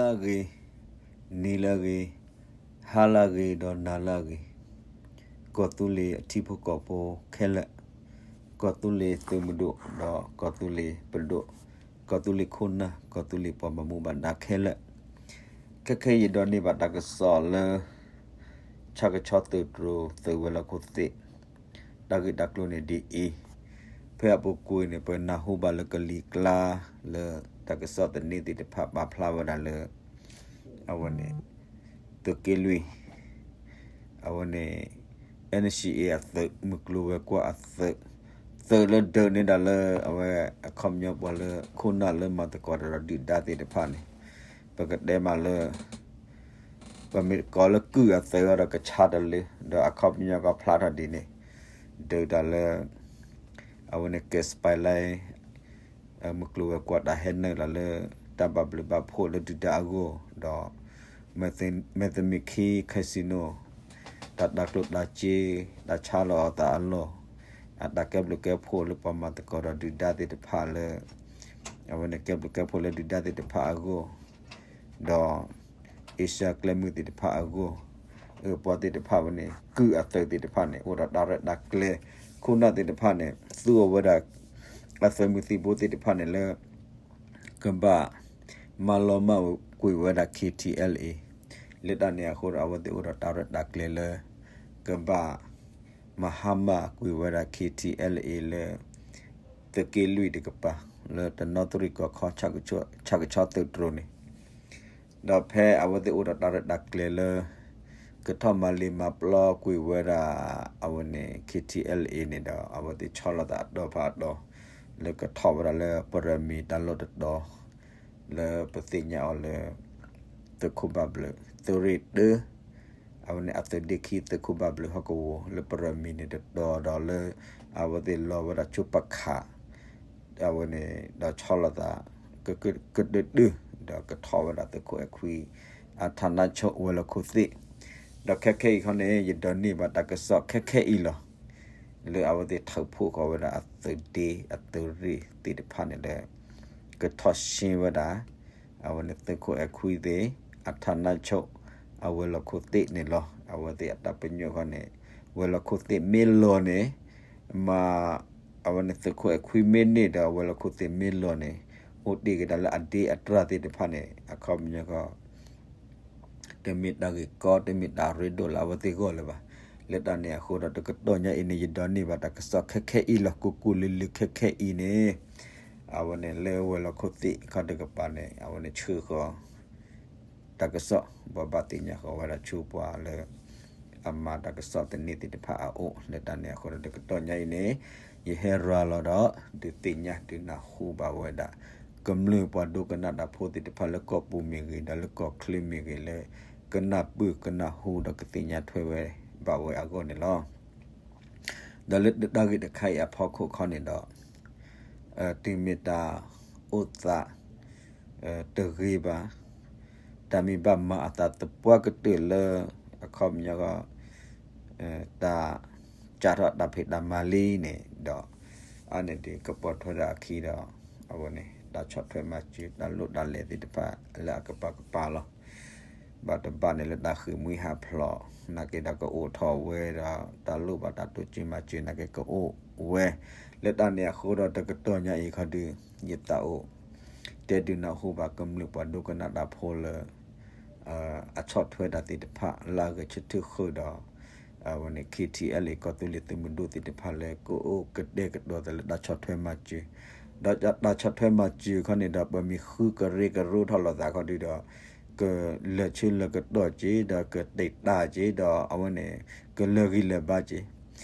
လၢအဂ့ၤ, နံၤလၢအဂ့ၤ, ဟါလၢအဂ့ၤ ဒီးနၤလၢအဂ့ၤ, ကီၢ်သူလ့ၤအထံဖိကီၢ်ဖိခဲလၢာ်, ကီၢ်သူလ့ၤသုးမုၢ်ဒိၣ် ဒီးကီၢ်သူလ့ၤပဒိၣ်, ကီၢ်သူလ့ၤခိၣ်နၢ် ကီၢ်သူလ့ၤပှၤဘၣ်မူဘၣ်ဒါခဲလၢာ်, ခဲခဲအံၤယဒိးန့ၢ်ဘၣ်တၢ်ကစီၣ်လၢ ဆၣ်ကဆီသုးတြိၤသုးဝဲၤလီၢ်ခိၣ်သ့ၣ် တၢ်ဂ့ၢ်တၢ်ကျိၤန့ၣ်ဒ်အံၤ, ဖဲအပူၤကွံာ်န့ၣ် ပနၢ်ဟူဘၣ်လၢကလံၤကျါ လၢတၢ်ကစီၣ်သန့သ့ၣ်တဖၣ်ပာ်ဖျါဝဲဒၣ်လၢ အဝဲန့ၣ် သုးက့လွံၢ် အဝဲန့ၣ် NCA အသုး မုၢ်ကျိၤဝဲၤကွာ်အသုး, သုးလၢဒုးန့ၢ်ဒၣ်လၢ အဝဲအခီပညီပှၤလၢခိၣ်နၢ်လၢမၤသကိးတၢ်ဒီးဒုၣ်ဒါသ့ၣ်တဖၣ်န့ၣ် ပကတဲမးလၢ ပမ့ၢ်ကိးလၢကုၢ်အသုးဒီးကဆါတလၢ, ဒီးအခီပညီကဖျါထီၣ်ဒ်န့ၣ်, ဒုးတၢ်လၢ အဝဲန့ၣ် ကဲးစပဲးလဲ မုၢ်ကျိၤဝဲၤကွာ်တၢ်ဟဲနုာ်လီၤလၢ တၢ်ဘၣ်ဘျုးဘၣ်ဖှိၣ်လၢဒုၣ်ဒါအဂီၢ်, ဒီး မဲၣ်သမံခံ casino တၢ်တၤကျိၣ်တၤစ့ တၢ်ဆါလီၤအသးအလီၢ်, အတၢ်ကဲဘျုးကဲဖှိၣ်လၢပှၤမၤသကိးဒီးဒုၣ်ဒါသ့ၣ်တဖၣ်လၢ အဝဲန့ၣ်ကဲဘျုးကဲဖှိၣ်လၢဒုၣ်ဒါသ့ၣ်တဖၣ်အဂီၢ်, ဒီး အ့ရှါကျဲမုၢ်သ့ၣ်တဖၣ်အဂီၢ်, အပှၤသ့ၣ်တဖၣ်ဝဲန့ၣ် ကုၢ်အသုးသ့ၣ်တဖၣ်န့ၣ် အိၣ်ဒီးတၢ်ရဲၣ်တၢ်ကျဲၤ, ခိၣ်နၢ်သ့ၣ်တဖၣ်န့ၣ် သူအီၤဝဲဒၣ် အသုးမုၢ်သံၣ်ဘိသ့ၣ်တဖၣ်န့ၣ်လၢ ကဘၣ်မၤလီၤမၢ်ကွံာ်ဝဲဒၣ် KTLA, လၢတၢ်န့ၣ်အဃိဒီး အဝဲသ့ၣ်အိၣ်ဒီးတၢ်ရဲၣ်တၢ်ကျဲၤလၢ ကဘၣ်မၤဟါမၢ်ကွံာ်ဝဲဒၣ် KTLA လၢ သုးက့လွံၢ်တကပၤ လၢတနီသရံၣ်ကီၢ်ခီ ဆၣ်ကဆီသုးတြိၤန့ၣ်, ဒီးဖဲအဝဲသ့ၣ်အိၣ်ဒီးတၢ်ရဲၣ်တၢ်ကျဲၤလၢ ကထီၣ်မၤလ့ၤမၤပျီကွံာ်ဝဲဒၣ် အဝဲန့ၣ် KTLA န့ၣ်ဒီး အဝဲသ့ၣ်ဆီလီၤသးအတီဖးအတီ လၢကထီၣ်ဝဲဒၣ်လၢပရၢမံၤတၢ်လီၢ်တတီၤ လၢပသ့ၣ်ညါအီၤလၢ သုးခိၣ်ဘၣ်ဘျုး သုးရ့ၣ်တၢ အဝဲန့ၣ်အသုးဒ့ခံ သုးခိၣ်ဘၣ်ဘျုးဟီၣ်ကဝီၤ လၢပရၢမံၤန့ၣ်တတီၤဒီးလၢ အဝဲသ့ၣ်လီၤဝဲဒၣ်ဆူပခး အဝဲန့ၣ် ဒီးဆီလီၤသး ကကတၢၢ်တၢၢ် ဒီးကထီၣ်ဝဲဒၣ်သုးခိၣ်အဲၣ်ခွံ အဌာနချုပ် ဝဲၤလီၢ်ခိၣ်သ့ၣ်, ဒီးခဲခဲအံၤခီန့ၣ် ယဒိးန့ၢ်ဘၣ်တၢ်ကစီၣ်ခဲခဲအံၤလီၤ. လၢအဝဲသ့ၣ်ထုးဖှိၣ်ဃီၤဝဲဒၣ်အသုးဒ့အသုးရ့ၣ်သ့ၣ်တဖၣ်န့ၣ်လၢ ကထီၣ်ဆှံဝဲဒၣ် အဝဲန့ၣ်သုးခိၣ်အဲၣ်ခွံသ့ၣ် အဌာနချုပ် အဝဲၤလီၢ်ခိၣ်သ့ၣ်န့ၣ်လီၤ. အဝဲသ့ၣ်အတၢ်ပညိၣ်ခီန့ၣ် ဝဲၤလီၢ်ခိၣ်သ့ၣ်မ့ၢ်လီၤန့ၣ် မ့ၢ် အဝဲန့ၣ်သုးခိၣ်အဲၣ်ခွံမ့ၢ်န့ၢ်ဒီး ဝဲၤလီၢ်ခိၣ်သ့ၣ်မ့ၢ်လီၤန့ၣ် အိၣ်တ့ၢ်က့ၤဒၣ်လၢအဒ့အတြၢ်သ့ၣ်တဖၣ်န့ၣ် အခီပညီဃီ တမ့ၢ်တၢ်ဂ့ၢ်ကီ တမ့ၢ်တၢ်ရ့ဒိၣ်လၢအဝဲသ့ၣ်ဂီၢ်လၢၤဘၣ်. လၢတၢ်န့ၣ်အဃိဒီး တကတီၢ်ညါအံၤန့ၣ် ယဒိးန့ၢ်ဘၣ်တၢ်ကစီၣ်ခဲခဲအံၤလီၤ. ကိၢ်ကိၢ်လၢၤလၢၤခဲခဲအံၤန့ၣ် အဝဲန့ၣ်လၢဝဲၤလီၢ်ခိၣ်သ့ၣ်ခီတကပၤန့ၣ် အဝဲန့ၣ်ဆှၢဃီၤ တၢ်ကစီၣ် ဘၣ်ဘၣ်သ့ၣ်ညါဃီၤဝဲဒၣ်ဆူပှၤလၢ အမၤတၢ်ကစီၣ်သန့သ့ၣ်တဖၣ်အအိၣ် လၢတၢ်န့ၣ်အဃိဒီး တကတီၢ်ညါအံၤန့ၣ် ယဟဲရၤလီၤဒီး ဒုးသ့ၣ်ညါဒုးနၢ်ဟူဘၣ်ဝဲဒၣ် ကမျၢၢ်ပှၤဒိကနၣ်တၢ်ဖိသ့ၣ်တဖၣ်လၢကီၢ်ပူၤမ့ၢ်ဂ့ၤ ဒီးလၢကီၢ်ချၢမ့ၢ်ဂ့ၤလၢ ကနၢ်ပၢၢ်ကနၢ်ဟူဒီးကသ့ၣ်ညါထွဲဝဲဘၣ်ဝဲအဂီၢ်န့ၣ်လီၤ. ဒီးလၢတၢ်ဂ့ၢ်တခါအံၤအဖီခိၣ်ခီန့ၣ်ဒီး တုၤမ့ၢ်တၢ်အိၣ်သး တဂ့ၤဘၣ်, တၢ်မ့ၢ်ဘၣ်မၤအသးသပှၢ်ကတၢၢ်လၢ အခီပညီ တၢ်စးထီၣ်တၢ်ဖံးတၢ်မၤလံန့ၣ်ဒီး အါန့ၢ်ဒံးကပိာ်ထွဲဒီးအခံဒီး အဝဲန့ၣ် တၢ်ဆီၣ်ထွဲမၤစၢၤ တၢ်လိၣ်တၢ်လဲၤသ့ၣ်တဖၣ်လၢအကပၤကပၤလီၤ. ဘၣ်တဘၣ်န့ၣ်လၢတၢ်ဃ့ၢ်မှံဟးဖျိး နာ်က့ဒီးကအိၣ်ထီၣ်ဝဲဒီး တၢ်လိၣ်ဘၣ်တၢ်တိစၢၤမၤစၢၤနာ်က့ကအိၣ်ဝဲ, လၢတၢ်န့ၣ်အဃိဒီးတကတီၢ်ညါအံၤခီဒုး ယသးအိၣ် တဲဒုးနၢ်ဟူဘၣ်ကမျၢၢ်ပှၤဒိကနၣ်တၢ်ဖိလၢ အဆီၣ်ထွဲတၢ်သ့ၣ်တဖၣ်လၢအဂဲၤဆၢထၢၣ်ဃုာ်ဒီး အဝဲန့ၣ် KTLA ကီၢ်သူလ့ၤသုးမုၢ်ဒိၣ်သ့ၣ်တဖၣ်လၢ ကအိၣ်ကတဲာ်ကတီၤသးလၢတၢ်ဆီၣ်ထွဲမၤစၢၤ, ဒီးတၢ်ဆီၣ်ထွဲမၤစၢၤခီန့ၣ်ဒီး ပမ့ၢ်ဃုကရၢကရိထီၣ်လိာ်သးခီဒုးဒီး ကလၢာ်ဆၢလၢာ်ကတီၢ်က့ၤ ဒီးကတဲာ်တၢ်က့ၤ ဒီးအဝဲန့ၣ် ကလၢာ်ဂံၢ်လၢာ်ဘါက့ၤ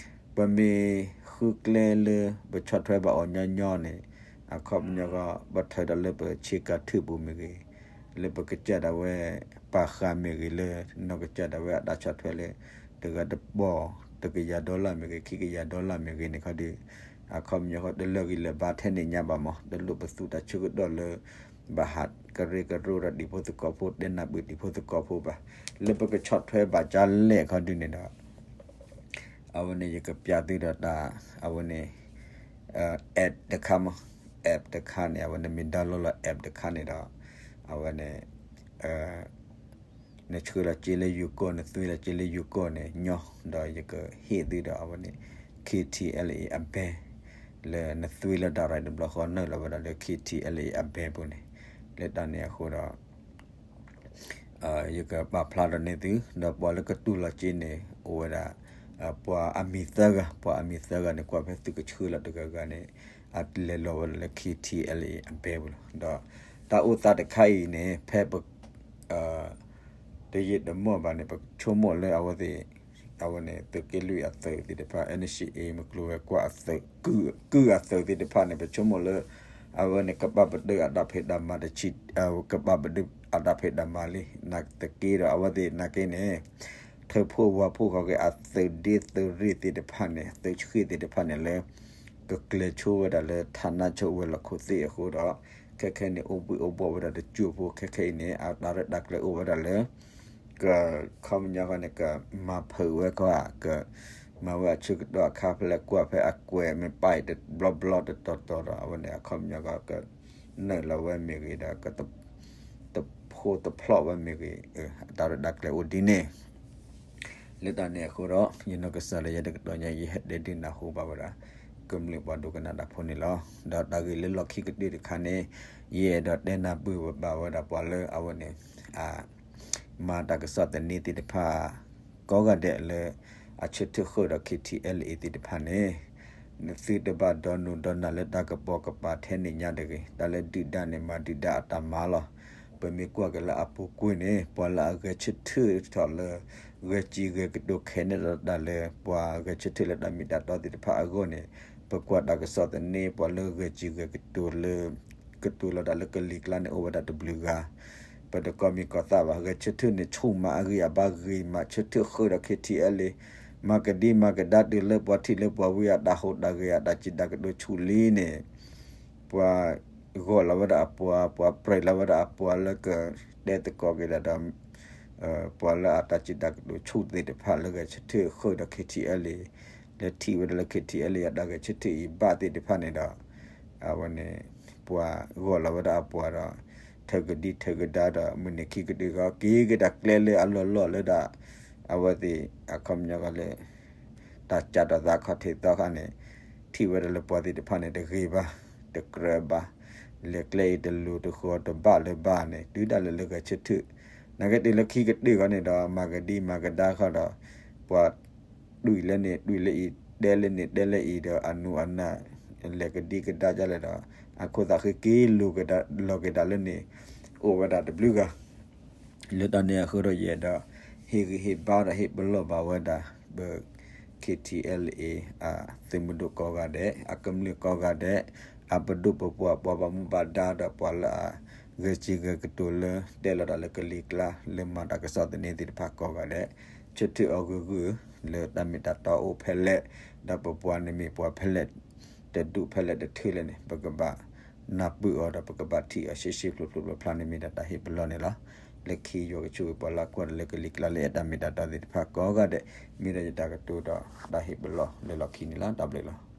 ပမ့ၢ်ဃုကျဲလၢပဆီၣ်ထွဲဘၣ်အီၤညီညီန့ၣ် အခီပညီဃီ ပထၢဒီးလၢပဆ့ကၤထၢၣ်ပူၤမ့ၢ်ဂ့ၤ, လၢပကစၢ်ဒၣ်ဝဲပာ်ဃာ်မ့ၢ်ဂ့ၤ လၢနီၢ်ကစၢ်ဒၣ်ဝဲအတၢ်ဆီၣ်ထွဲလၢ တဂၤတပီၢ် တကယၤဒီလၣ်မ့ၢ်ဂ့ၤ ခံကယၤဒီလၣ်မ့ၢ်ဂ့ၤန့ၣ်ခီဒုး အခီပညီဃီ တလၢာ်ဂံၢ်လၢာ်ဘါထဲန့ၣ်ညါဘၣ်မး တလိၣ်ပသူတၢ်ဆၢကတီၢ်လၢ ဘၣ်ဟးကရၢကရိဒီးတံၤဖိသကိးဖိ တဲနၢ်ပၢၢ်တံၤဖိသကိးဖိဘၣ်. လၢပကဆီၣ်ထွဲဘၣ်ကၢလဲၣ်ခီဒုးန့ၣ်ဒီး အဝဲန့ၣ် ယကပျးသုဒီးတၢ် အဝဲန့ၣ် app တခါမး, app တခါန့ၣ် အဝဲန့ၣ်မ့ၢ် download လီၤ app တခါန့ၣ်ဒီး အဝဲန့ၣ် နဆှၢလီၤစ့လၢယိၤကီၢ် နသွံလီၤစ့လၢယိၤကီၢ်န့ၣ် ညီ ဒီးယကဟ့ၣ်သုဒီးအဝဲန့ၣ် KTLA အဘဲ လၢနသွံလၢ direct တဘျီဃီ နုာ်လီၤဝဲဒၣ်လၢ KTLA အဘဲပူၤန့ၣ် လၢတၢ်န့ၣ်အဃိဒီး ယကပာ်ဖျါထီၣ်န့ၢ်သု ဒီးပှၤလၢကတူၢ်လီၤစ့န့ၣ် အိၣ်ဝဲဒၣ် ပှၤအမံၤသၢဂၤ ပှၤအမံၤသၢဂၤန့ၣ် ကွၢ်ဖဲသုကဆှၢလီၤတဂၤဂၤန့ၣ် အလဲၤလီၤဝဲဒၣ်လၢ KTLA အဘဲပူၤလီၤ. ဒီးတၢ်အိၣ်သးတခါအံၤန့ၣ် ဖဲပ တယံာ်တမီၢ်ဘၣ်န့ၣ် ပဆိကမိၣ်လၢအဝဲသ့ၣ် အဝဲန့ၣ် သုးက့လွံၢ်အသုးသ့ၣ်တဖၣ် NCA မုၢ်ကျိၤဝဲၤကွာ်အသုး ကုၢ်အသုးသ့ၣ်တဖၣ်န့ၣ် ပဆိကမိၣ်လၢ အဝဲန့ၣ် ကဘၣ်ပတုာ်အတၢ်ဖံးတၢ်မၤတဆံး ကဘၣ်ပတုာ်အတၢ်ဖံးတၢ်မၤလံ နာ်သက့ဒီး အဝဲသ့ၣ်နာ်က့န့ၣ် ထၢဖှိၣ်ဝါဖှိၣ်ဃီက့ၤအသုးဒ့သုးရ့ၣ်သ့ၣ်တဖၣ်န့ၣ် သုးဆှ့ၣ်သ့ၣ်တဖၣ်န့ၣ်လၢ ကကျဲၤဆိဝဲဒၣ်လၢ ဌာနချုပ် ဝဲၤလီၢ်ခိၣ်သ့ၣ်အဃိဒီး ခဲခဲန့ၣ် အိၣ်ဘှံးအိၣ်ဘှီၣ်ဝဲဒၣ်တစိၢ်ဖိ ခဲခဲအံၤန့ၣ် အတၢ်ရဲၣ်တၢ်ကျဲၤအိၣ်ဝဲဒၣ်လၢ က ခီပညီဃီန့ၣ် ကမၤဖုးဝဲခီဧါ ကမၤဝဲအဆၢကတီၢ်အခါဖဲလဲၣ် ကွၢ်ဖဲအကွဲးမ့ၢ်ပာ်အံၤတဘျီဘျီတတီၤတီၤဒီး အဝဲန့ၣ် အခီပညီဃီက နုာ်လီၤဝဲမ့ၢ်ဂ့ၤဒီး ကတဖိတဖျီၣ်ဝဲမ့ၢ်ဂ့ၤ အတၢ်ရဲၣ်တၢ်ကျဲၤအိၣ်ဒ်န့ၣ် လၢတၢ်န့ၣ်အဃိဒီး ယနီၢ်ကစၢ်လၢယဲတကတီၢ်ညါ ယဟဲတဲဒုးနၢ်ဟူဘၣ်ဝဲဒၣ် ကမျၢၢ်ပှၤဒိကနၣ်တၢ်ဖိန့ၣ်လီၤ. ဒီးတၢ်ဂ့ၢ်လၢလီၢ်ခံကတၢၢ်တခါန့ၣ် ယအဲၣ်ဒိးတဲနၢ်ပၢၢ်ဘၣ်ဝဲဒၣ်ပှၤလၢအဝဲန့ၣ် မၤတၢ်ကစီၣ်သန့သ့ၣ်တဖၣ် ကိးဂၤဒဲးလၢ အဆၢထၢၣ်ဃုာ်ဒီး KTLA သ့ၣ်တဖၣ်န့ၣ် နသုတဘၣ်ဒီးနုာ်ဒီးနၢ်လၢတၢ်ကပိာ်ကပၤထဲန့ၣ်ညါတဂ့ၤ. တၢ်လၢဒုၣ်ဒါန့ၣ် မၤဒုၣ်ဒါအတၢ်မၤလီၤ. ပမ့ၢ်ကွၢ်က့ၤလၢအပူၤကွံာ်န့ၣ် ပှၤလၢအဂဲၤဆၢထၢၣ်ထီၣ်လၢ ဂဲၤစံၣ်ဂဲၤကတိၤခဲန့ၣ်ဒီးတၢ်လၢ ပှၤဂဲၤဆၢထၢၣ်လၢတၢ်မ့ၢ်တၢ်တီသ့ၣ်တဖၣ်အဂီၢ်န့ၣ် ပကွၢ်တၢ်ကစီၣ်သန့ ပှၤလၢဂဲၤစံၣ်ဂဲၤကတိၤလၢ ကတိၤလီၤတၢ်လၢကလံၤကျါန့ၣ် အိၣ်ဝဲဒၣ်တဘျုးဂၤ ပတကိးမံၤကိးသၣ်ဘၣ်. ဂဲၤဆၢထၢၣ်န့ၣ် ဆူၣ်မးအဂံၢ်အဘါဂ့ၤမး ဆၢထၢၣ်ဃုာ်ဒီး KTLA မၤကဒံမၤကဒါတုၤလၢပှၤထံၣ်လၢပှၤဝံအတၢ်ဟူးတၢ်ဂဲၤ အတၢ်စံးတၢ်ကတိၤဆူၣ်လံန့ၣ် ပှၤဂီၢ်လီၤဝဲဒၣ်အပှၤ ပှၤပြဲးလီၤဝဲဒၣ်အပှၤလၢကတဲသကိးက့ၤဒၣ်ဒီး ပှၤလၢအတၢ်စံးတၢ်ကတိၤဆူၣ်သ့ၣ်တဖၣ်လၢဂဲၤဆၢထၢၣ်ဃုာ်ဒီး KTLA လၢထံၣ်ဝဲဒၣ်လၢ KTLA အတၢ်ဂဲၤဆၢထၢၣ်အံၤဘၣ်သ့ၣ်တဖၣ်န့ၣ်ဒီး အဝဲန့ၣ် ပှၤဂီၢ်လီၤဝဲဒၣ်အပှၤဒီး ထုးကဒံထုးကဒါဒီး မုၢ်နံၤခံကတၢၢ်ဃီ က့ၤက့ၤတၢ်ကျဲလၢအလီၢ်လီၢ်လၢဒၣ် အဝဲသ့ၣ်အခီပညီဃီလၢ တၢ်ကၢ်ထီၣ်သးခီၣ်ထံးသီခါန့ၣ် ထံၣ်ဝဲဒၣ်လၢပှၤသ့ၣ်တဖၣ်န့ၣ် တဂ့ၤဘၣ် တကြၢးဘၣ် လဲၤကျဲအံၤတလူၤတဃီၤတဘၣ်လၢၤဘၣ်န့ၣ် တုၤဒၣ်လဲာ်လၢဂဲၤဆၢထၢၣ် နာ်က့တုၤလၢခံကတၢၢ်ဃီန့ၣ်ဒီး မၤကဒံမၤကဒါဃီဒီး ပှၤ တွံၢ်လၢန့ၣ် တွံၢ်လၢအံၤ တဲလၢန့ၣ် တဲလၢအံၤဒီး အနူအနၢ် လဲၤကဒံကဒါဒ်လဲၣ်ဒီး အခိၣ်သးဃ့က့ၤလီၤက့ၤဒၣ်လၢန့ၣ် အိၣ်ဝဲဒၣ်တဘျုးဂၤ လၢတၢ်န့ၣ်အဃိဒီးယအဲၣ်ဒိး ဟ့ၣ်ဂံၢ်ဟ့ၣ်ဘါဒီးဟ့ၣ်ပလီၢ်ဘၣ်ဝဲဒၣ် ပ KTLA အသုးမုၢ်ဒိၣ်ကိးဂၤဒဲး အကမျၢၢ်ကိးဂၤဒဲး အပဒိၣ်ပပှၢ်ပှၤဘၣ်မူဘၣ်ဒါဒီးပှၤလၢအဂဲၤစံၣ်ဂဲၤကတိၤလၢ တဲလီၤတၢ်လၢကလံၤကျါ လၢမၤတၢ်ကစီၣ်သန့သ့ၣ်တဖၣ်ကိးဂၤဒဲး ဆၢထၢၣ်အီၤဂုာ်ဂုာ် လၢတၢ်မ့ၢ်တၢ်တီအိၣ်ဖဲလဲၣ် ဒီးပပှၤန့ၣ်မ့ၢ်ပှၤဖဲလဲၣ် တဒူၣ်ဖဲလဲၣ်တထၢလဲၣ်န့ၣ် ပကဘၣ်နၢ်ပၢၢ်အီၤဒီး ပကဘၣ်ထံၣ်အီၤ ရှဲရှဲဖျိဖျိဖျါဖျါန့ၣ်မ့ၢ်ဒၣ်တၢ်ဟ့ၣ်ပလီၢ်န့ၣ်လီၤ. လၢခံယွၤကဆိၣ်ဂ့ၤပှၤလၢကွၢ်တၢ်လၢကလံၤကျါလၢအဲၣ်တၢ်မ့ၢ်တၢ်တီသ့ၣ်တဖၣ်ကိးဂၤဒဲး မ့ၢ်ဒၣ်ယတၢ်ကတိၤဒီးတၢ်ဟ့ၣ်ပလီၢ်လၢလီၢ်ခံန့ၣ်လီၤ. တၢ်ဘျုးလီၤ.